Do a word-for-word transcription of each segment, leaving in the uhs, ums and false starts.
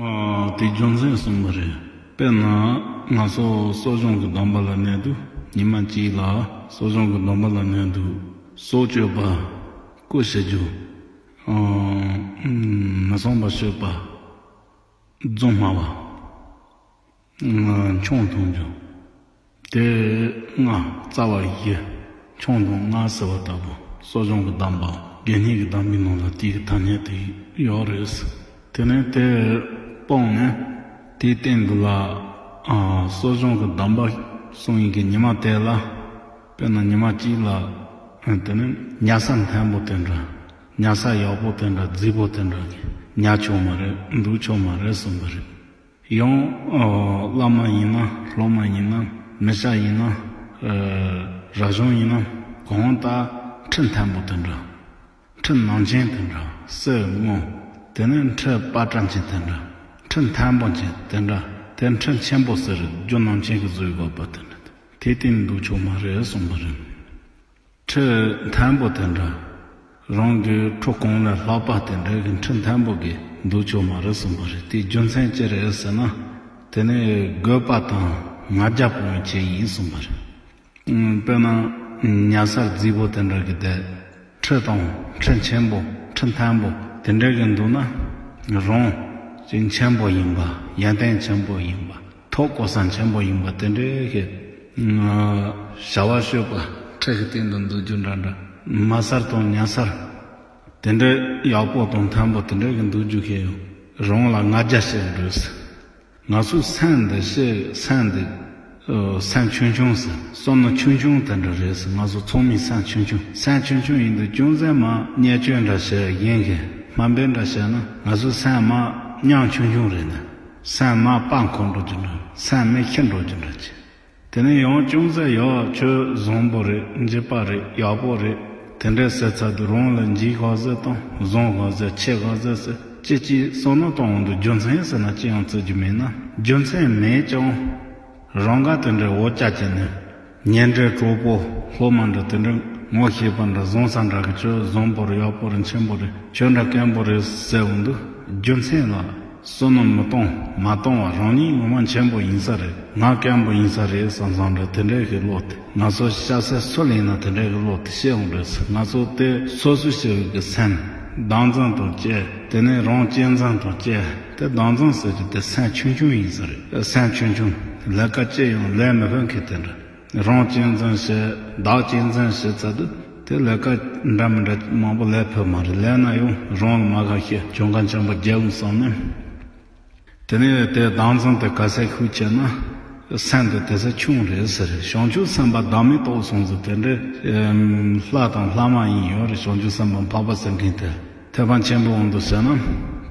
ཨ། དེ་རྒྱུ་མཚན་གསུངས་པ་རེད། དཔེར་ན་ང་ཚོ་གསོ་སྦྱོང་གི་སྡོམ་པ་ལ་གནས་དུས། ཉི་མ་གཅིག་ལ་གསོ་སྦྱོང་གི་སྡོམ་པ་ལ་གནས་དུས། སྲོག་གཅོད་པ། རྐུ་བྱེད་རྒྱུ། ཨ། མི་བསྲུང་བ་སྤྱོད་པ། རྫུན་སྨྲ་བ། ཆང་འཐུང་རྒྱུ། དེ་ལྔ། རྩ་བ་བཞི། ཆང་འཐུང་ལྔ་ཟེར་བ་ལྟ་བུ། གསོ་སྦྱོང་གི་སྡོམ་པ། དགེ་བསྙེན་གྱི་སྡོམ་པའི་ནང་ལ་དེ་གི་ཐ་སྙད་དེ་ཡོད་རེད། དེ་ནས་དེ་སྤངས་ནས། དེའི་སྟེང་དུ་ལ། ཨ། གསོ་སྦྱོང་གི་སྡོམ་པ་སྲུང་ཡས་ཀྱི་ཉི་མ་དེ་ལ། དཔེར་ན་ཉི་མ་གཅིག་ལ། དེ་ནས་ཉལ་ས་མཐོན་པོ་དེ་འདྲ། ཉལ་ས་ཡག་པོ་དེ་འདྲ། རྫིག་པོ་དེ་འདྲ་གི་ཉལ་ཆོག་མ་རེད། འདུག་ཆོག་མ་རེད་གསུངས་པ་རེད། ཡང་། ཨོ། བླ་མ་ཡིན་ན། སློབ་མ་ཡིན་ན། མི་སྐྱ་ཡིན་ན། ཨ། རབ་བྱུང་ཡིན་ན། གང་ལྟར་ཁྲི་མཐོན་པོ་དེ་འདྲ། ཁྲི་ནག་ཅན་དེ་འདྲ། གསེར་དངུལ། དེ་ནས་ཁྲི་པ་ཏྲ་ཅན་དེ་འདྲ། ཁྲི་མཐོན་པོ་ཅན་དེ་འདྲ། དེ་ཁྲི་ཆེན་པོ་ཟེར། རྒྱུ་ནག་ཅན་གྱི་བཟོས་ཡོད་པ་དེ་འདྲ། དེ་སྟེང་འདུག་ཆོག་མ་རེད་གསུངས་པ་རེད། ཁྲི་མཐོན་པོ་དེ་འདྲ། རང་གི་ཁྲི་གོང་ལས་ལྷག་པ་དེ་འདྲ་གི་ཁྲི་མཐོན་པོ་གི་འདུག་ཆོག་མ་རེད་གསུངས་པ་རེད། དེའི་རྒྱུ་མཚན་ཅི་རེད་ཟེར་ན། དེ་ནི་རྒོད་པ་དང་ང་རྒྱལ་སྤོང་བའི་ཆེད་ཡིན་གསུངས་པ་རེད། ཨ། དཔེར་ན་ཉལ་ས་རྫིག་པོ་དེ་འདྲ་གི་དེ། ཁྲི་དང་ཁྲི་ཆེན་པོ། ཁྲི་མཐོན་པོ་དེ་འདྲ་གི་འདུག་ན། རང་ཅིག་ཆེན་པོ་ཡིན་པ། ཡོན་ཏན་ཆེན་པོ་ཡིན་པ། ཐོབ་གོ་ས་ཆེན་པོ་ཡིན་པ་དེ་འདྲའི་གི། ཨ། བྱ་བ་སྤྱོད་པ། ཁྲི་གི་སྟེང་དུ་འདུག་རྒྱུ་འདྲ་འདྲ། མལ་ས་དང་ཉལ་ས་དེ་འདྲའི་ཡག་པོ་དང་མཐོན་པོ་དེ་འདྲའི་གི་འདུག་རྒྱུ་གི་རང་ལ་ང་རྒྱལ་ཆེ་འགྲོ། ང་ཚོའི་སེམས་འདི་ཤེས། སེམས་འདི། ཨ། སེམས་ཆུང་ཆུང་ཟེར། བསམ་མནོ་ཆུང་ཆུང་དེ་འདྲ་རེད་ཟེར། ང་ཚོ་ཚང་མའི་སེམས་ཆུང་ཆུང་། སེམས་ཆུང་ཆུང་ཡིན་དུས་ཅུང་ཟད་མར་བརྙས་བཅོས་འདྲ་བྱས། གཞན་གྱི་དམའ་འབེབས་འདྲ་བྱས་ན། ང་ཚོའི་སེམས་མར་ཉམས་ཆུང་ཆུང་རེད་ན། སེམས་མར་པར་འཁོར་འགྲོ་རྒྱུ་འདྲ། སེམས་མར་ཤི་འགྲོ་རྒྱུ་འདྲ་བྱས། དེ་ནས་ཡང་ཅུང་ཟད་ཡག་ཁྱོད་བཟང་པོ་རེད། འཇིགས་པ་རེད། ཡག་པོ་རེད། དེ་འདྲ་ཟེར་ཚར་དུས། རང་ལ་འཇིགས་ག་ཟེར་དང་། བཟང་ག་ཟེར། ཆེ་ག་ཟེར་ཟེར། ཅི་ཅི་བསམ་བློ་གཏོང་འོང་དུས། རྒྱུ་མཚན་ཟེར་ན་ཅི་ཡང་བརྩི་རྒྱུ་མེད་ན། རྒྱུ་མཚན་མེད་ཀྱང་རང་དགའ་དེ་འདྲའི་འོ་ཅག་ཅིག་ནས། ཉེ་འབྲེལ་གྲོགས་པོ་སློབ་མ་འདྲ། དེ་འདྲ་ངོ་ཤེས་པ་འདྲ། བཟང་ས་འདྲ་གི། ཁྱོད་བཟང་པོ་རེད། ཡག་པོ་རེད། ཆེན་པོ་རེད། ཁྱོད་འདྲ་དཀོན་པོ་རེད་ཟེར་འོང་དུས། རྒྱུ་མཚན་ལ་བསམ་བློ་མི་གཏོང་། མ་གཏོང་བ། རང་ཉིད་ངོ་མ་ཆེན་པོ་ཡིན་ས་རེད། ང་དཀོན་པོ་ཡིན་ས་རེད་བསམ་བསམ་འདྲ། དེ་འདྲའི་གི་བློ་དེ། ང་ཚོ་སྐྱ་སེར་སུ་ལ་ཡིན་ན་དེ་འདྲའི་གི་བློ་དེ་སྐྱེ་འོང་རེད་ཟེར། ང་ཚོ་དེ་སོ་སོ་སྐྱེ་བོ་གི་སེམས་བདག་འཛིན་དང་བཅས། དེ་ནས་རང་གཅེས་འཛིན་དང་བཅས། དེ་བདག་འཛིན་ཟེར་རྒྱུ་དེ་སེམས་ཆུང་ཆུང་ཡིན་ས་རེད། སེམས་ཆུང་ཆུང་། ལས་ཀ་ཅི་ཡང་ལས་མི་ཕོད་མཁན་དེ་འདྲ། རང་གཅེས་འཛིན་བྱས། བདག་གཅེས་འཛིན་བྱས་ཚར་དུས། དེ་ལས་ཀ་འདྲ་མི་འདྲ་མང་པོ་ལས་ཕོད་མ་རེད། ལས་ན་ཡང་རང་ལ་མ་དགའ་ཤས་གྱོང་ཁ་ཆེན་པོ་རྒྱག་འོང་བསམ་ནས། དེ་ནས་དེ་བདག་འཛིན་དེ་ག་ཚད་ཤུགས་ཆེ་ན། སེམས་དེ་དེ་ཚད་ཆུང་རེད་ཟེར། བྱང་ཆུབ་སེམས་དཔའ་བདག་མེད་རྟོགས་སོང་ཟེར། དེ་འདྲའི་ལྷ་དང་ལྷ་མ་ཡིན་ཡོད་རེད། བྱང་ཆུབ་སེམས་དཔའ་འཕགས་པ་ཟེར་མཁན་དེ། ཐེག་པ་ཆེན་པོའི་དབང་དུ་བྱས་ན།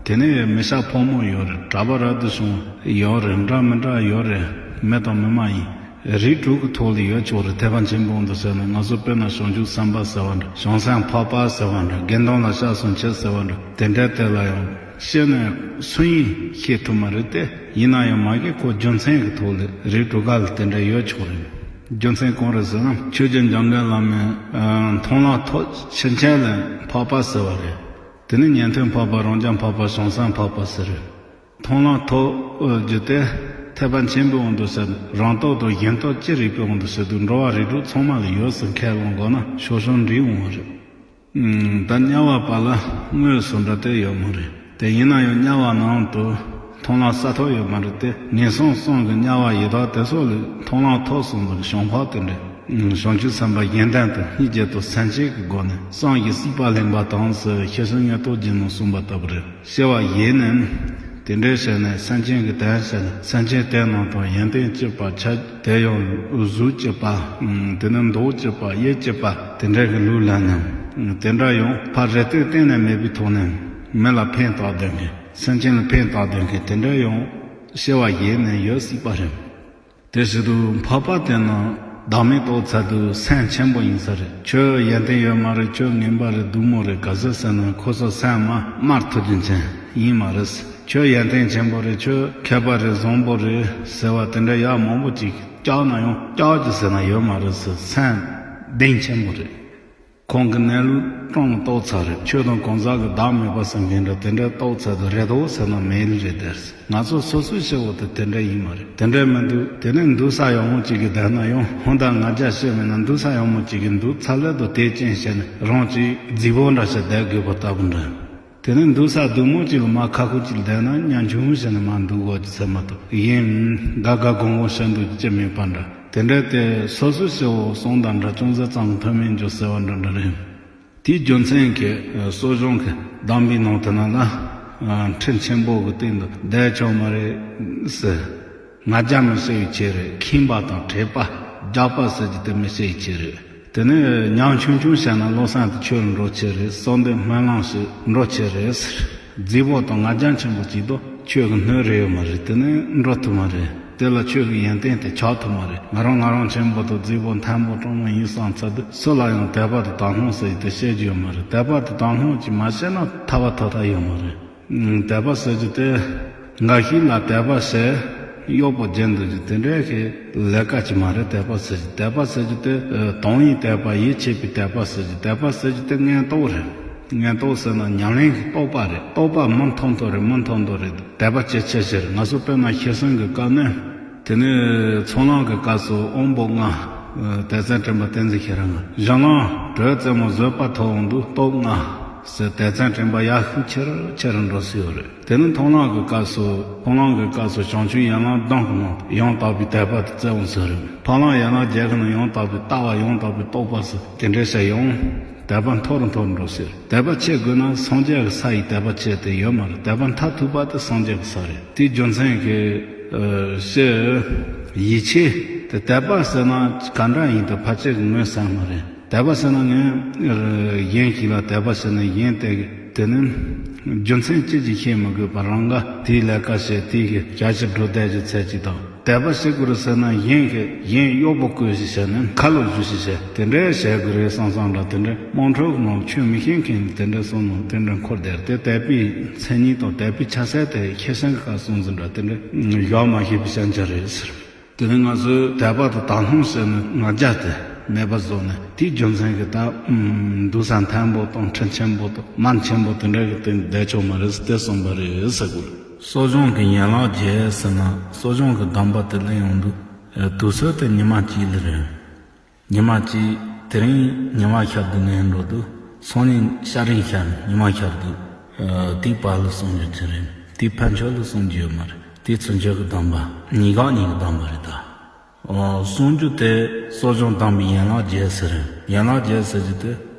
དེ་ནས་མི་ཤ་ཕོ་མོ་ཡོད་རེད། གྲྭ་པ་རབ་ཏུ་བྱུང་ཡོད་རེད། འདྲ་མི་འདྲ་ཡོད་རེད། མི་དང་མི་མ་ཡིན། རིགས་དྲུག་གི་ཐོག་ལ་ཡོད་ཆོག་རེད། ཐེག་པ་ཆེན་པོའི་དབང་དུ་བྱས་ན། ང་ཚོ་དཔེར་ན་བྱང་ཆུབ་སེམས་དཔའ་ཟེར་བ་འདྲ། བྱང་སེམས་འཕགས་པ་ཟེར་བ་འདྲ། དགེ་འདུན་ལ་སྐྱབས་སུ་མཆི་ཟེར་བ་འདྲ། དེ་འདྲ་དེ་ལ་ཡང་ཤེས་ནས་སུ་ཡིན་ཤེས་ཐུབ་མ་རེད་དེ། ཡིན་ན་ཡང་མ་གི་ཁོ་རྒྱུ་མཚན་གྱི་ཐོག་ལ་རིགས་དྲུག་ཀ་ལ་དེ་འདྲ་ཡོད་ཆོག་རེད། རྒྱུ་མཚན་གང་རེད་ཟེར་ན། ཆོས་རྗེ་འཇམ་མགོན་བླ་མས། ཨ། མཐོང་ལམ་ཐོབ་ཕྱིན་ཆད་ལ་འཕགས་པ་ཟེར་བ་རེད། དེ་ནས་ཉན་ཐོས་འཕགས་པ། རང་རྒྱལ་འཕགས་པ། བྱང་སེམས་འཕགས་པ་ཟེར། མཐོང་ལམ་ཐོབ་རྒྱུ་དེ་ཐེག་པ་ཆེན་པོའི་དབང་དུ་བྱས། རང་སྟོབས་དང་གཞན་སྟོབས་ཅི་རིགས་པའི་དབང་དུ་བྱས་དུས། འགྲོ་བ་རིགས་དྲུག་ཚང་མ་ལ་ཡོད་ཟེར་ཁས་བླངས་དགོས་ན་ཤོག་ཤོག་འགྲིག་འོང་བ་རེད། ཨུམ། ད་དམྱལ་བ་པ་ལ་དངོས་སུ་འདྲ་དེ་ཡོད་མ་རེད་དེ། ཡིན་ན་ཡང་དམྱལ་བ་ནང་དུ་མཐོང་ལམ་གསལ་ཐོབ་ཡོད་མ་རེད་དེ། ངན་སོང་གསུམ་གྱི་དམྱལ་བ་ཡི་དྭགས་དེ་སོགས་ལ་མཐོང་ལམ་ཐོབ་སོང་ཙང་། བྱང་འཕགས་དེ་འདྲ། བྱང་ཆུབ་སེམས་དཔའ་གཞན་དོན་དང་སངས་རྒྱས་དང་སེམས་ཅན་གྱི་སྒོ་ནས་སངས་རྒྱས་སྲིད་པ་ལེན་པ་དང་ཟེར། ཤེར་ཕྱིན་མངོན་རྟོགས་རྒྱན་ནང་གསུངས་པ་ལྟ་བུ་རེད། སྐྱེ་བ་བཞེས་ནས་དེ་འདྲའི་བྱས་ནས་སེམས་ཅན་གྱི་དོན་བྱས་ནས། སེམས་ཅན་དེ་རྣམས་དང་ཡོན་ཏན་གཅིག་པ། ཆ་དེ་ཡང་གཟུགས་གཅིག་པ། དེ་ནས་མདོག་གཅིག་པ། དབྱིབས་གཅིག་པ། དེ་འདྲ་གི་ལུས་ལ་ནི། དེ་འདྲ་ཡང་ཕར་རེ་ལྟོས་གཏན་ནས་མེད་པའི་ཐོག་ནས་མི་ལ་ཕན་བཏགས་བསྡད་མཁན། སེམས་ཅན་ལ་ཕན་བཏགས་བསྡད་མཁན་དེ་འདྲ་ཡང་སྐྱེ་བ་བཞེས་ནས་ཡོད་སྲིད་པ་རེད། དེ་བྱེད་དུས་འཕགས་པ་དེ་ནི་བདག་མེད་རྟོགས་ཚར་དུས་སེམས་ཆེན་པོ་ཡིན་ས་རེད། ཁྱོད་ཡོན་ཏན་ཡོད་མ་རེད། ཁྱོད་ངན་པ་རེད། སྡུག་མོ་རེད། ག་ཟེར་ཟེར་ན། ཁོ་ཚོ་སེམས་མ་དམར་ཐུབ་རྒྱུ་མཚན་ཡིན་མ་རེད། ཁྱོད་ཡོན་ཏན་ཆེན་པོ་རེད། ཁྱོད་མཁས་པ་རེད། བཟང་པོ་རེད་ཟེར་བ་དེ་འདྲ་ཡག་མང་པོ་ཅིག་བཀྱག་ན་ཡང་བཀྱག་རྒྱུ་ཟེར་ན་ཡོད་མ་རེད་ཟེར། སེམས་གཏིང་ཆེན་པོ་རེད། ཁོང་གི་ནད་ལུགས་སྤྲང་མོ་ལྟོགས་ཚར་རེད། ཆོས་དང་གང་ཟག་གི་བདག་མེད་པ་ཟེར་མཁན་འདྲ་དེ་འདྲ་ལྟོགས་ཚར་དུ་རེད་དོ་ཟེར་ན་མེད་རེད་དེ། ང་ཚོ་སོ་སོའི་སྐྱེ་བོ་དེ་དེ་འདྲ་ཡིན་མ་རེད། དེ་འདྲ་མི་འདུག་དེ་ནས་འདུག་ས་ཡག་མོ་གཅིག་གི་བསྡད་ན་ཡང་ཧོན་ད་ང་རྒྱལ་བཤད་མེད་ན་འདུག་ས་ཡག་མོ་གཅིག་གི་འདུག་ཚ་ལེ་དོ་དེ་ཅན་བཤད་ནས་རང་གཅིག་རྫིག་པོ་འདྲ་བཤད་བསྡད་དགོས་པ་ལྟ་བུ་འདྲ། དེ་ནས་འདུག་ས་སྡུག་མོ་གཅིག་ལ་མ་ཁ་ཁུ་གཅིག་བསྡད་ན་ཉམ་ཆུང་བཤད་ནས་མ་འདུག་གོ་ཅི་ཚད་མ་གཏོགས་ཡིན་དགའ་དགའ་དགོང་དགོང་བཤད་འདུག་ཅི་མེད་པ་འདྲ། དེ་འདྲ་དེ་སོ་སོའི་སྐྱེ་བོ་གསུང་དང་འདྲ་ཅུང་ཟད་ཙམ་ཐོན་མིན་འཇོག་ཟེར་བ་འདྲ་འདྲ་རེད། དེའི་རྒྱུ་མཚན་གྱིས་གསོ་སྦྱོང་གི་གདམས་པའི་ནང་དུ་ན་ལ་ཁྲིམས་ཆེན་པོ་གི་སྟེང་དུ་བསྡད་ཆོག་མ་རེད་ཟེར། ང་རྒྱལ་མི་བྱེད་པའི་ཆེད་རེད། ཁེངས་པ་དང་དྲེགས་པ་རྒྱགས་པ་ཟེར་གྱི་དེ་མི་བྱེད་པའི་ཆེད་རེད། དེ་ནས་ཉམ་ཆུང་ཆུང་བྱས་ན་བློ་བཟང་དེ་ཆོས་ལ་འགྲོ་ཆེད་རེད། གསོལ་འདེབས་སྨོན་ལམ་ཞིག་འགྲོ་ཆེད་རེད་ཟེར། རྫིག་པོ་དང་ང་རྒྱལ་ཆེན་པོ་གཅིག་ཏུ་ཆོས་ཀྱི་སྣོད་རེ་ཡོད་མ་རེད། དེ་ནས་འགྲོ་ཐུབ་མ་རེད། དེ་ལ་ཆོས་ཀྱི་ཡོན་ཏན་དེ་ཆགས་ཐུབ་མ་རེད། ང་རང་ང་རང་ཆེན་པོ་དང་རྫིག་པོ་མཐོན་པོ་སྤྲང་པོ་ཡིན་བསམ་ཚར་དུས་སུ་ལ་ཡང་དད་པ་དང་དག་སྣང་ཟེར་གྱི་དེ་བཤད་རྒྱུ་ཡོད་མ་རེད། དད་པ་དང་དག་སྣང་གཅིག་མ་བཤད་ན་ཐར་པ་ཐོབ་ཐབས་ཡོད་མ་རེད། དད་པ་ཟེར་རྒྱུ་དེ་འགའ་ཞིག་ལ་དད་པ་བྱས་གཡོག་པོ་སྦྱིན་འདུག་རྒྱུ་དེ་འདྲའི་གི་ལས་ཀ་ཅིག་མ་རེད། དད་པ་ཟེར་རྒྱུ་དད་པ་ཟེར་རྒྱུ་དེ་དོན་ཡི་དད་པ་ཡིད་ཆེས་པའི་དད་པ་ཟེར་རྒྱུ་དད་པ་ཟེར་རྒྱུ་དེ་ངན་རྟོག་རེད། ངན་རྟོག་ཟེར་ན་ཉམས་ལེན་གྱི་རྟོག་པ་རེད། རྟོག་པ་མུ་མཐུད་མཐུད་རེད། མུ་མཐུད་མཐུད་རེད། དད་པ་ཇེ་ཆེ་ཆེ་རེད། ང་ཚོ་དཔེར་ན་ཤི་གསོན་གྱི་སྐབས་ནས་དེ་ནས་ཚོགས་ལམ་གྱི་སྐབས་སུ་དབང་པོ་ལྔ། དད་བརྩོན་དྲན་པ་ཏིང་འཛིན་ཤེས་རབ་ལྔ། གཞན་ལམ་དྲོད་རྩེ་མོ་བཟོད་པ་ཐོབ་འོང་དུས་སྟོབས་ལྔ་ཟེར་དད་བརྩོན་དྲན་པ་ཡར་ཤུགས་ཆེ་རུ་ཆེ་རུ་འགྲོ་སྲིད་ཡོད་རེད། དེ་ནས་མཐོང་ལམ་གྱི་སྐབས་སུ་མཐོང་ལམ་གྱི་སྐབས་སུ་བྱང་ཆུབ་ཡན་ལག་བདུན་གྱི་ནང་ཡང་དག་པའི་དད་པ་དེ་རྩེ་འོང་ཟེར་རེད། མཐོང་ལམ་ཡན་ལག་བརྒྱད་ཀྱི་ནང་ཡང་དག་པའི་ལྟ་བ་ཡང་དག་པའི་རྟོགས་པ་ཟེར་དེ་འདྲའི་བཤད་ཡོང་། དད་པ་མཐོ་རུ་མཐོ་རུ་འགྲོ་སྲིད། དད་པ་ཆེ་དགོས་ན་སངས་རྒྱས་ཀྱི་ས་ཡི་དད་པ་ཆེ་དེ་ཡོད་མ་རེད། དད་པ་མཐར་ཐུག་པ་དེ་སངས་རྒྱས་ཀྱི་ས་རེད། དེའི་རྒྱུ་མཚན་གྱིས་ཨ་ཤེས། ཡིད་ཆེས་དེ་དད་པ་ཟེར་ན་ག་འདྲ་ཡིན་དེ་ཕལ་ཆེར་ངོས་ཟིན་མ་རེད། དད་པ་ཟེར་ན་ངས་ཨ་གཞན་ཞིག་ལ་དད་པ་བྱས་ན་གཞན་དེ་དེ་ནི་རྒྱུ་མཚན་ཅི་ཞིག་ཤེས་མི་དགོས་པར་རང་ག་དེའི་ལས་ཀ་བྱེད། དེའི་གི་བྱ་ཕྱིར་འགྲོ་བསྡད་ཀྱི་ཚད་ཅིག་དང་། དད་པ་བྱེད་དགོས་རེད་ཟེར་ན་གཞན་གྱི་གཞན་གཡོག་པོ་བསྐོས་ཤིག་བྱས་ནས་ཁ་ལོ་བཞུ་ཤིག་བྱས་དེ་འདྲའི་བྱེད་དགོས་རེད་བསམ་བསམ་འདྲ། དེ་འདྲའི་དམངས་ཁྲོད་ཀྱི་ནང་ཆོས་མི་ཤེས་མཁན་དེ་འདྲའི་བསམ་བློ་དེ་འདྲ་འཁོར་བསྡད་དེ། དད་པའི་མཚན་ཉིད་དང་དད་པའི་ཆ་ཚད་དེ་ཤེས་བྱ་གི་ཁ་གསུང་ཟིན་འདྲ། དེ་འདྲའི་བཞག་མ་ཤེས་པའི་ཞན་ཆ་རེད་ཟེར། དེ་ནས་ང་ཚོས་དད་པ་དང་དག་སྣང་ཟེར་ནས་ང་རྒྱལ་དེ་མེད་པ་བཟོ་ནས་དེའི་རྒྱུ་མཚན་གྱིས་ད་འདུག་ས་མཐོན་པོ་དང་ཁྲི་ཆེན་པོ་དང་མན་ཆེན་པོ་དེ་འདྲ་གི་སྟེང་བསྡད་ཆོག་མ་རེད་ཟེར་དེ་གསུངས་པ་རེད་ཟེར་དགོས། གསོ་སྦྱོང་གི་ཡན་ལག་བརྒྱད་ཟེར་ན་གསོ་སྦྱོང་གི་གདམས་པ་དེ་གླེང་ཡོང་དུས། དུས་ཚོད་དེ་ཉི་མ་གཅིག་ལ་རེད། ཉི་མ་གཅིག་དེ་རིང་ཉི་མ་ཤར་དུས་ནས་འགྲོ་དུས་སང་ཉིན་ཤར་རིང་ཤར་ཉི་མ་ཤར་དུས། དེའི་བར་ལ་གསུང་རྒྱུ་དེ་རེད། དེའི་ཕན་ཆོད་ལ་གསུང་རྒྱུ་ཡོད་མ་རེད། དེའི་ཚུན་ཆད་ཀྱི་གདམས་པ་གཉིས་ཀ་གཉིས་ཀྱི་གདམས་པ་རེད་ད། གསུང་རྒྱུ་དེ་གསོ་སྦྱོང་གདམས་པའི་ཡན་ལག་བརྒྱད་ཟེར། ཡན་ལག་བརྒྱད་ཟེར་རྒྱུ་དེ་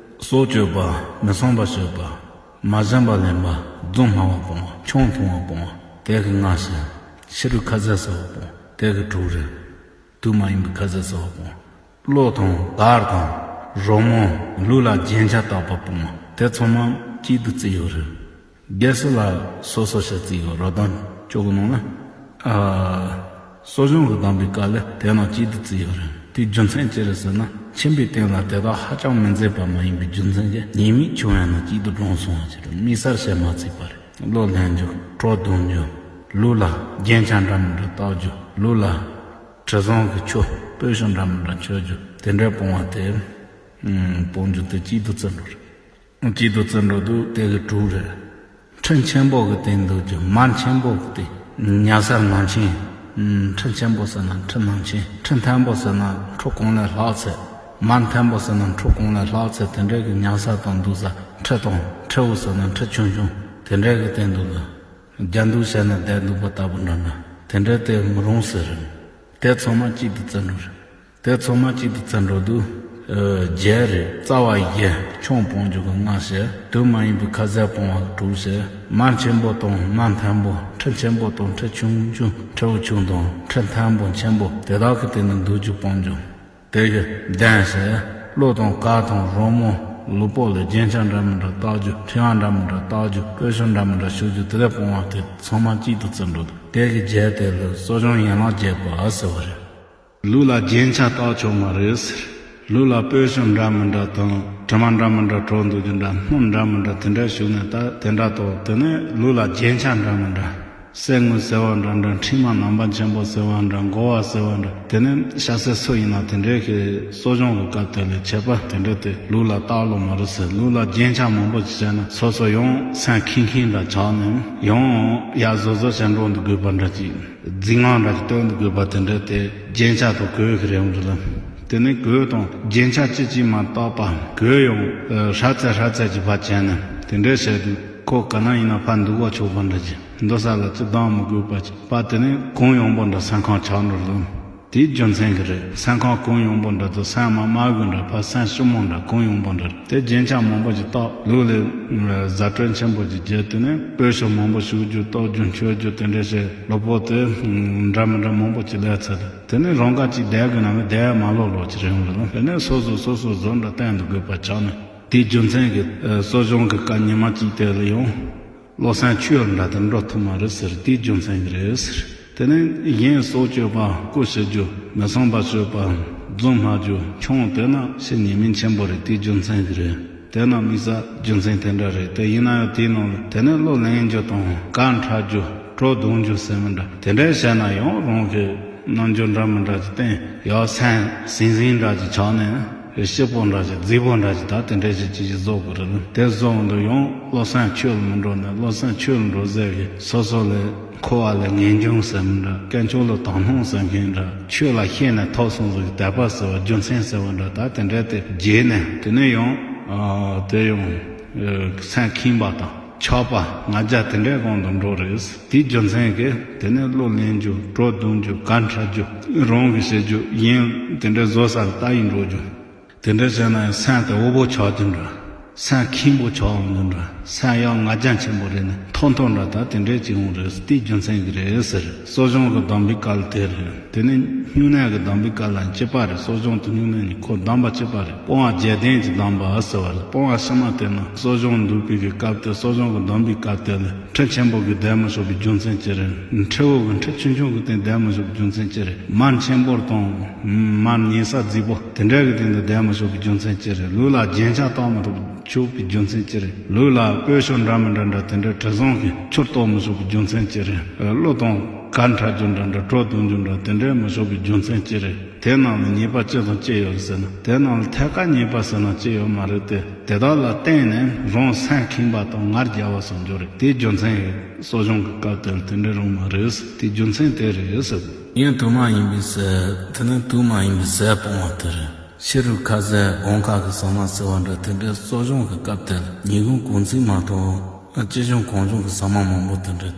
སྲོག་གཅོད་པ། མི་བསམ་པ་གཅོད་པ། མ་བྱིན་པ་ལེན་པ། རྫུན་སྨྲ་བ་སྤོང་བ། ཆང་འཐུང་བ་སྤོང་བ། དེ་གི་ལྔ་ཟེར། ཕྱི་རུ་ཁ་ཟས་ཟ་བ་སྤོང་བ། དེ་གི་དྲུག་རེད། དུས་མ་ཡིན་པའི་ཁ་ཟས་ཟ་བ་སྤོང་བ། གློ་དང་གར་དང་རོལ་མོ། ལུས་ལ་རྒྱན་ཆ་བཏགས་པ་སྤོང་བ། དེ་ཚང་མ་གཅིག་ཏུ་བརྩིས་ཡོད་རེད། རྒྱལ་སྲིད་ལ་སོ་སོ་ཞེས་བརྩིས་ཡོད། རོ་ལྡན་སྐྱོ་གི་ནང་ན། ཨ། གསོ་སྦྱོང་གི་གདམས་པའི་བཀའ་ལས་དེ་རྣམས་གཅིག་ཏུ་བརྩིས་ཡོད་རེད། དེའི་རྒྱུ་མཚན་ཅི་རེད་ཟེར་ན། ཁྱིམ་པའི་སྟེང་ལ་དེ་དག་ཧ་ཅང་མི་མཛེས་པ་མ་ཡིན་པའི་རྒྱུ་མཚན་གྱིས་ཉེས་དམིགས་ཆུང་བས་ན་གཅིག་ཏུ་བགྲངས་སོང་བ་ཞིག་རེད། དམིགས་བསལ་བྱས་མ་བརྩིས་པ་རེད། གློ་ལེན་རྒྱུ། གྲོ་འདོན་རྒྱུ། ལུས་ལ་རྒྱན་ཆ་འདྲ་མི་འདྲ་བཏགས་རྒྱུ། ལུས་ལ་དྲི་བཟང་གི་ཆུ་སྤོས་ཤིང་འདྲ་མི་འདྲ་མཆོད་རྒྱུ། དེ་འདྲའི་སྤོང་བ་དེ་སྤོང་རྒྱུ་དེ་གཅིག་ཏུ་བརྩི་འགྲོ་རེད། གཅིག་ཏུ་བརྩི་འགྲོ་དུས་དེ་གི་དྲུག་རེད། ཁྲིམས་ཆེན་པོ་གི་སྟེང་འདུག་རྒྱུ། མན་ཆེན་པོ་གི་སྟེང་ཉ་སར་ནང་ཆེན། ཁྲིམས་ཆེན་པོ་ཟེར་ན་ཁྲིམས་ནང་ཆེན། ཁྲིམས་མཐོན་པོ་ཟེར་ན་ཁྲིམས་གོང་ལས་ལྷག་ཚད། མན་མཐོན་པོ་ཟེར་ན་ཁྲིམས་གོང་ལས་ལྷག་ཚད་དེ་འདྲའི་གི་ཉ་སར་དང་འདུག་ས། ཁྲི་དང་ཁྲིའུ་ཟེར་ན་ཁྲི་ཆུང་ཆུང་དེ་འདྲའི་གི་སྟེང་འདུག་གི། རྒྱ་འདུག་བྱས་ནས་བསྡད་འདུག་པ་ལྟ་བུ་འདྲ་འདྲ་དེ་འདྲའི་དེ་མི་རུང་ཟེར། དེ་ཚང་མ་གཅིག་ཏུ་བརྩི་འགྲོ་རེད། དེ་ཚང་མ་གཅིག་ཏུ་བརྩི་འགྲོ་དུས། ཨ། བརྒྱད་རེད། རྩ་བ་བཞི། ཆང་སྤོང་རྒྱུ་གི་ལྔ་བྱས། དུས་མ་ཡིན་པའི་ཁ་ཟས་སྤོང་བ་དྲུག་བྱས། མན་ཆེན་པོ་དང་མན་མཐོན་པོ། ཁྲི་ཆེན་པོ་དང་ཁྲི་ཆུང་ཆུང་། ཁྲིའུ་ཆུང་དང་ཁྲི་མཐོན་པོ་ཆེན་པོ་དེ་དག་གི་སྟེང་ནས་འདུག་རྒྱུ་སྤོང་རྒྱུ། དེ་གི་གདན་བྱས། གློ་དང་གར་དང་རོལ་མོ། ལུས་པོ་ལ་རྒྱན་ཆ་འདྲ་མི་འདྲ་བཏགས་རྒྱུ། མཁྲིས་པ་འདྲ་མི་འདྲ་བཏགས་རྒྱུ། སྤོས་ཤིང་འདྲ་མི་འདྲ་བྱུག་རྒྱུ། དེ་དག་སྤོང་བ་དེ་ཚང་མ་གཅིག་ཏུ་བརྩི་འགྲོ་དུས་དེ་གི་བརྒྱད་དེ་ལ་གསོ་སྦྱོང་ཡན་ལག་བརྒྱད་པ་ཟེར་བ་རེད། ལུས་ལ་རྒྱན་ཆ་བཏགས་ཆོག་མ་རེད་ཟེར། ལུས་ལ་སྤོས་ཤིང་འདྲ་མི་འདྲ་དང་དྲི་མ་འདྲ་མི་འདྲ་བྲོ་འདུག་རྒྱུ་འདྲ། སྣུམ་འདྲ་མི་འདྲ་དེ་འདྲ་བྱུགས་ནས་ད་དེ་འདྲ་ཐོག་དེ་ནས་ལུས་ལ་རྒྱན་ཆ་འདྲ་མི་འདྲ། གསེར་དངུལ་ཟེར་བ་འདྲ་འདྲ། མཁྲིག་མ་ནང་པ་ཆེན་པོ་ཟེར་བ་འདྲ། མགོ་བ་ཟེར་བ་འདྲ། དེ་ནས་ཤ་ཟད་སུ་ཡིན་ན་དེ་འདྲའི་གི་གསོ་སྦྱོང་གི་སྐབས་དེ་ལ་ཆད་པ་དེ་འདྲ་དེ་ལུགས་ལ་བཏགས་ལོ་མ་རེད་ཟེར། ལུགས་ལ་རྒྱན་ཆ་མང་པོ་ཅིག་བྱས་ན་སོ་སོ་ཡང་སེམས་ཁེངས་ཁེངས་འདྲ་ཆགས་ནས་ཡང་ཡར་གཟོད་གཟོད་བྱས་འགྲོ་འདུག་དགོས་པ་འདྲ་ཅིག་རྫིག་ངང་འདྲ་ཅིག་སྟོན་འདུག་དགོས་པ་དེ་འདྲ་དེ་རྒྱན་ཆ་དང་གོས་ཀྱི་རེད་འོང་རེད་ལ། དེ་ནས་གོས་དང་རྒྱན་ཆ་ཅི་ཅིག་མ་བཏགས་པ་གོས་ཡང་ཧྲ་ཙེ་ཧྲ་ཙེ་ཅིག་ཕར་བྱས་ནས་དེ་འདྲ་བྱས་དུས། ཁོ་ག་ན་ཡིན་ན་ཕར་འདུག་བ་ཆོག་པ་འདྲ་ཅིག་འདུག་ས་ལ་ཅི་གདམ་མི་དགོས་པ་ཅིག་པ་དེ་ནས་གུང་ཡངས་པོ་འདྲ་སེམས་ཁམས་ཆགས་འགྲོ་ལོ། དེའི་རྒྱུ་མཚན་གྱིས་རེད། སེམས་ཁམས་གུང་ཡངས་པོ་འདྲ་དང་སེམས་མ་དམའ་གི་འདྲ་ཕར་སེམས་ཞིབ་མོ་འདྲ་གུང་ཡངས་པོ་འདྲ་དེ་རྒྱན་ཆ་མང་པོ་ཅིག་བཏགས་ལུགས་ལ་བཟའ་སྤྲོད་ཆེན་པོ་ཅིག་བརྒྱབ། དེ་ནས་སྤོས་ཤོག་མང་པོ་བྱུག་རྒྱུ་གཏོར་རྒྱུ་མཆོད་རྒྱུ་དེ་འདྲ་བྱས་ལོ་པོ་དེ་འདྲ་མི་འདྲ་མང་པོ་ཅིག་ལས་ཚར། དེ་ནས་རང་དགའ་ཅིག་བསྡད་དགོས་ན་མི་བསྡད་མ་ལོག་ལོག་ཅིག་རེད་འོང་རེད་ལ། དེ་ནས་སོ་སོ་སོ་སོ་བཟོ་འདྲ་བསྟན་འདུག་དགོས་པ་ཆགས་ནས། དེའི་རྒྱུ་མཚན་གྱིས་གསོ་སྦྱོང་གི་སྐབས་ཉི་མ་གཅིག་དེ་ལ་ཡང་བློ་སེམས་ཆོས་ལ་འདྲ་དེ་འགྲོ་ཐུབ་མ་རེད་ཟེར། དེའི་རྒྱུ་མཚན་གྱིས་རེད་ཟེར། དེ་ནས་གཞན་སྲོག་གཅོད་པ་རྐུ་བྱེད་རྒྱུ་མི་བསམ་པ་གཅོད་པ་རྫུན་སྨྲ་རྒྱུ་ཆུང་དེ་ན་ཕྱི་ཉེས་དམིགས་ཆེན་པོ་རེད། དེའི་རྒྱུ་མཚན་གྱིས་རེད། དེ་ན་དམིགས་བསལ་རྒྱུ་མཚན་དེ་འདྲ་རེད། དེ་ཡིན་ན་ཡང་དེའི་ནང་ལ་དེ་ནས་བློ་ལེན་རྒྱུ་དང་གར་འཁྲབ་རྒྱུ་གྲོ་བརྡུང་རྒྱུ་ཟེར་མི་འདྲ་དེ་འདྲ་བྱས་ན་ཡང་རང་གི་རྣམ་འགྱུར་འདྲ་མི་འདྲ་ཅིག་བསྟན་ཡག་སེམས་ཟིང་ཟིང་འདྲ་ཅིག་ཆགས་ནས་སྐྱིད་པོ་འདྲ་ཅིག་རྫིག་པོ་འདྲ་ཅིག་ད་དེ་འདྲ་ཅིག་ཅིག་ཅིག་བཟོ་དགོས་རེད། དེ་བཟོ་འོང་དུས་ཡང་བློ་སེམས་ཆོས་ལ་མི་འགྲོ་ནས་བློ་སེམས་ཆོས་ལ་འགྲོ་ཟེར་གི་སོ་སོ་ལ་འཁོར་བ་ལ་ངེས་འབྱུང་ཟེར་མི་འདྲ་དཀོན་མཆོག་ལ་དོ་སྣང་ཟེར་མཁན་འདྲ་ཆོས་ལ་ཤེས་ནས་ཐོབ་སོང་ཟིག་དད་པ་ཟེར་བ་རྒྱུ་མཚན་ཟེར་བ་འདྲ་ད་དེ་འདྲ་དེ་བརྗེད་ནས་དེ་ནས་ཡང་དེ་ཡང་སེམས་ཁེངས་པ་དང་། ཆགས་པ་ང་རྒྱལ་དེ་འདྲའི་དབང་དུ་འགྲོ་རེད། དེའི་རྒྱུ་མཚན་གྱིས་དེ་ནས་བློ་ལེན་རྒྱུ་གྲོ་བརྡུང་རྒྱུ་གར་འཁྲབ་རྒྱུ་རང་གི་བྱེད་རྒྱུ་གཞན་དེ་འདྲའི་བཟོ་སར་ལྟ་ཡི་འགྲོ་རྒྱུ། དེ་འདྲ་བྱས་ན་ཡང་སེམས་དེ་དབུལ་པོ་ཆགས་རྒྱུ་འདྲ། སེམས་ཁེངས་པོ་ཆགས་འོང་རྒྱུ་འདྲ། སེམས་ཡང་ང་རྒྱལ་ཆེན་པོ་རེད་ནས་མཐོ་མཐོ་འདྲ་ད་དེ་འདྲའི་ཅིག་འོང་རེད། དེའི་རྒྱུ་མཚན་གྱིས་རེད་ཟེར། གསོ་སྦྱོང་གི་གདམས་པའི་སྐབས་ལ་དེ་རེད། དེ་ནས་སྨྱུང་གནས་ཀྱི་གདམས་པའི་སྐབས་ལ་གཅིག་པ་རེད། གསོ་སྦྱོང་དང་སྨྱུང་གནས་གཉིས་ཁོ་གདམས་པ་གཅིག་པ་རེད། སྤོང་བ་བརྒྱད་ལྡན་གྱི་གདམས་པ་ཟེར་བ་རེད། སྤོང་བ་ཕྱི་མ་དེ་ན་གསོ་སྦྱོང་འདུག་པའི་གི་སྐབས་དེ་གསོ་སྦྱོང་གི་གདམས་པའི་སྐབས་དེ་ལ་ཁྲི་ཆེན་པོ་གིས་བསྡད་མི་ཆོག་པའི་རྒྱུ་མཚན་ཅི་རེད། ཁྲི་འུ་གི་ཁྲི་ཆུང་ཆུང་གིས་དེ་བསྡད་མི་ཆོག་པའི་རྒྱུ་མཚན་ཅི་རེད། མར་ཆེན་པོར་དང་མར་ཉེ་ས་རྫིག་པོ་དེ་འདྲ་གི་སྟེང་དུ་བསྡད་མི་ཆོག་པའི་རྒྱུ་མཚན་ཅི་རེད། ལུས་ལ་རྒྱན་ཆ་བཏགས་མི་ཆོག་པའི་རྒྱུ་མཚན་ཅི་རེད། ལུས་ལ་སྤོས་ཤོག་འདྲ་མི་འདྲ་འདྲ་དེ་འདྲ་དྲི་བཟང་གི་ཆུར་གཏོར་མི་ཆོག་པའི་རྒྱུ་མཚན་ཅི་རེད། གླུ་དང་གར་འཁྲབ་རྒྱུ་འདྲ་འདྲ་གྲོ་བརྡུང་རྒྱུ་འདྲ་དེ་འདྲའི་མི་ཆོག་པའི་རྒྱུ་མཚན་ཅི་རེད། དེ་ནང་ལ་ཉེས་པ་ཅི་དང་ཅི་ཡོད་ཟེར་ན་དེ་ནང་ལ་ཐད་ཀར་ཉེས་པ་ཟེར་ན་ཅི་ཡོད་མ་རེད་དེ། དེ་དག་ལ་བརྟེན་ནས་རང་སེམས་ཁེངས་པ་དང་ང་རྒྱལ་བ་སོགས་འབྱོར་རེད། དེའི་རྒྱུ་མཚན་ཡིན། གསོ་སྦྱོང་གི་སྐབས་དེར་དེ་འདྲའི་རུང་མ་རེད། དེའི་རྒྱུ་མཚན་དེ་རེད་ཟེར། ཡིན་དུ་མ་ཡིན་པའི་ཟེར། དེ་ནི་དུ་མ་ཡིན་པའི་ཟས་སྤོང་བ་དེ་རེད། ཕྱི་རུ་ཁ་ཟས་སྒོང་ཁ་གི་ཟ་མ་ཟེར་བ་འདྲ་དེ་འདྲའི་གསོ་སྦྱོང་གི་སྐབས་དེར་ཉིན་གུང་གུང་ཚིགས་མ་གཏོགས་ཅི་བྱུང་གང་བྱུང་གི་ཟ་མ་མང་པོ་དེ་འདྲ་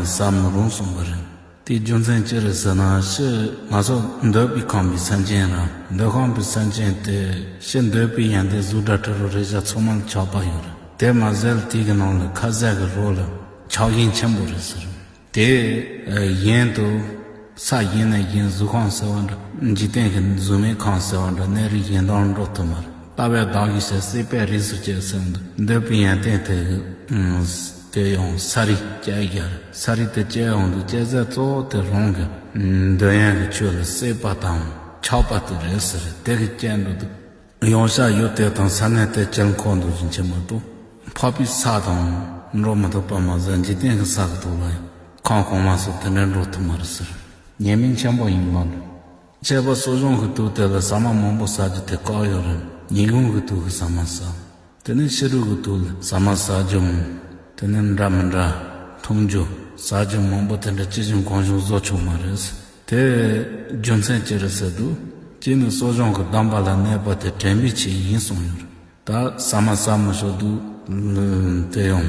ཟ་མི་རུང་གསུངས་པ་རེད། དེའི་རྒྱུ་མཚན་ཅི་རེད་ཟེར་ན་ཕྱི་ང་ཚོ་འདོད་པའི་ཁམས་པའི་སེམས་ཅན་ར་འདོད་ཁམས་པའི་སེམས་ཅན་དེ་ཕྱི་འདོད་པའི་ཡོན་ཏན་གཟུགས་སྒྲ་དྲི་རོ་རེག་བྱ་ཚང་མ་ལ་ཆགས་པ་ཡོད་རེད། དེ་མ་ཟད་དེ་གི་ནང་ལ་ཁ་ཟས་ཀྱི་རོ་ལ་ཆགས་ཞེན་ཆེན་པོ་རེད་ཟེར། དེ་གཞན་དུ་ས་གཞན་ནས་གཞན་གཟུགས་ཁམས་ཟེར་བ་འདྲ་འཇིག་རྟེན་གྱི་གཟུགས་མེད་ཁམས་ཟེར་བ་འདྲ་གནས་རིས་གཞན་དང་འགྲོ་ཐུབ་མ་རེད། ལྟ་བའི་བདག་གིས་བྱས་སྲེད་པས་རིས་སུ་བཅད་ཟེར་བ་འདྲ་འདོད་པའི་ཡོན་ཏན་དེ་དེ་ཡང་ས་རིས་བཅད་ཡ་རེད། ས་རིས་དེ་བཅད་ཡོང་དུས་བཅད་ཚད་གཙོ་བོ་དེ་རང་གི་འདོད་ཡོན་གྱི་ཆོས་ལ་སྲེད་པ་དང་ཆགས་པ་དེ་རེད་ཟེར། དེ་གི་རྐྱེན་དུ་འདུག་ཡང་ཤ་ཡོད་དེ་དང་ས་གནས་དེ་ཅན་ཁོ་འདུག་བཞིན་ཆེ་མ་གཏོགས་འཕགས་པའི་ས་དང་འགྲོ་མི་ཐུབ་པ་མ་ཟད་འཇིག་རྟེན་གྱི་ས་གི་ཐོག་ལ་ཡང་ཁམས་གོང་མ་སོགས་དེ་འདྲ་འགྲོ་ཐུབ་མ་རེད་ཟེར། ཉེས་དམིགས་ཆེན་པོ་ཡིན་ལ་འདུག་ཆད་པ་གསོ་སྦྱོང་གི་དུས་དེ་ལ་ཟ་མ་མང་པོ་ཟ་རྒྱུ་དེ་བཀག་ཡོད་རེད། ཉིན་གུང་གི་དུས་ཀྱི་ཟ་མ་ཟ། དེ་ནས་ཕྱི་དྲོ་གི་དུས་ལ་ཟ་མ་ཟ་རྒྱུ་མང་། དེ་ནས་འདྲ་མི་འདྲ་འཐུང་རྒྱུ་ཟ་རྒྱུ་མང་པོ་དེ་འདྲ་ཅི་བྱུང་གང་བྱུང་བཟོ་ཆོག་མ་རེད། དེ་རྒྱུ་མཚན་ཅི་རེད་ཟེར་དུས་གཅིག་ནི་གསོ་སྦྱོང་གི་གདམས་པ་ལ་གནས་པ་དེ་དྲན་པའི་ཆེད་ཡིན་གསུངས་ཡོད་རེད། ད་ཟ་མ་ཟ་མི་ཆོག་དུས་དེ་ཡང་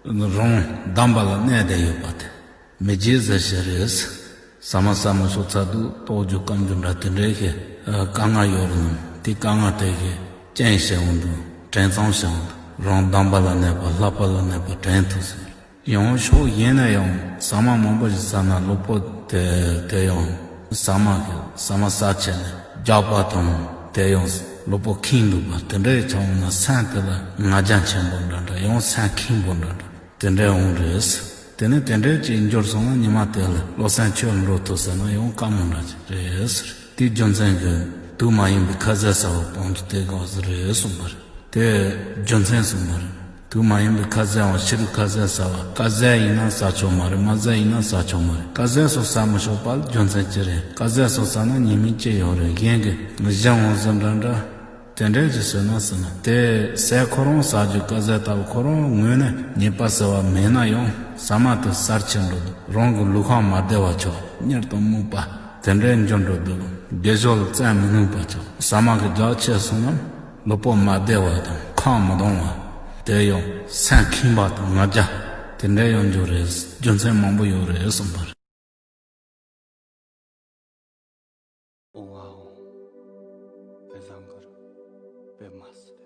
རང་གདམས་པ་ལ་གནས་བསྡད་ཡོད་པ་དེ། མི་བརྗེད་ཟེར་ཞིག་རེད། ཟ་མ་ཟ་མི་ཆོག་ཚར་དུས་ལྟོགས་རྒྱུ་སྐམ་རྒྱུ་འདྲ་དེ་འདྲའི་གི་དཀའ་ངལ་ཡོད་རེད་ནམ། དེ་དཀའ་ངལ་དེ་གི་རྐྱེན་བྱས་འོང་དུས་དྲན་གཙང་བྱས་འོང་དུས་རང་གདམས་པ་ལ་གནས་པ་བསླབ་པ་ལ་གནས་པ་དྲན་ཐུབ་ཟེར། ཡང་ཕྱོགས་གཞན་ནས་ཡང་ཟ་མ་མང་པོ་ཞིག་ཟ་ན་གློ་བུར་དེ་དེ་ཡང་ཟ་མ་གི་ཟ་མ་ཟ་བྱས་ནས་རྒྱགས་པ་དང་དེ་ཡང་གློ་བུར་ཁེངས་འདུག་པ་དེ་འདྲའི་ཆ་འོང་ན་སེམས་དེ་ལ་ང་རྒྱལ་ཆེན་པོ་འདྲ་འདྲ་ཡང་སེམས་ཁེངས་པོ་འདྲ་འདྲ། དེ་འདྲའི་འོང་རེད། དེ་ནས་དེ་འདྲའི་ཅིག་འགྱུར་སོང་ན་ཉི་མ་དེ་ལ་བློ་སེམས་ཆོས་ལ་འགྲོ་ཐུབ་ཟེར་ན་ཡང་དཀའ་མོ་འདྲ་ཅིག་རེད་ཟེར། དེའི་རྒྱུ་མཚན་གྱིས་དུས་མ་ཡིན་པའི་ཁ་ཟས་ཟ་བ་སྤོང་རྒྱུ་དེ་དགོས་ཟེར་རེད་གསུངས་པ་རེད། དེ་རྒྱུ་མཚན་གསུངས་པ་རེད། དུག་མ་ཡིན་པའི་ཁ་ཟས་འོང་། ཕྱི་རུ་ཁ་ཟས་ཟ་བ། ཁ་ཟས་ཡིན་ན་ཟ་ཆོག་མ་རེད། མ་ཟས་ཡིན་ན་ཟ་ཆོག་མ་རེད། ཁ་ཟས་སོགས་ཟ་མི་ཆོག་པ་ལ་རྒྱུ་མཚན་ཅི་རེད། ཁ་ཟས་སོགས་ཟ་ན་ཉེས་དམིགས་ཅི་ཡོད་རེད། གཞན་གྱི་གཞན་འོང་ཟིན་འདྲ་འདྲ། དེ་འདྲའི་ཅིག་ཟོས་ན་ཟེར་ན། དེ་ཟས་ཁོ་རང་ཟ་རྒྱུ་ཁ་ཟས་ལྟ་བུ་ཁོ་རང་ངོས་ནས་ཉེས་པ་ཟེར་བ་མེད་ན་ཡང་ཟ་མ་དེ་སར་ཁྱེར་འགྲོ་འདུག་རང་གི་ལུས་ཁམས་མ་བདེ་བ་ཆོག་གཉེར་དང་རྨུགས་པ་དེ་འདྲའི་འབྱུང་འགྲོ་འདུག་རྒས་གཞོན་ལ་བཙན་མི་ནུས་པ་ཆོག་ཟ་མ་གི་རྒྱགས་ཆེ་སོང་ན་ལུས་པོ་མ་བདེ་བ་དང་ཁམས་མི་གཏོང་བ། དེ་ཡང་སེམས་ཁེངས་པ་དང་ང་རྒྱལ་དེ་འདྲའི་ཡང་འབྱུང་རེད། རྒྱུ་མཚན་མང་པོ་ཡོད་རེད་གསུངས་པ་རེད། འོང་ང་འོང་། བེ་བཟང་གར་བེ་མ་སི།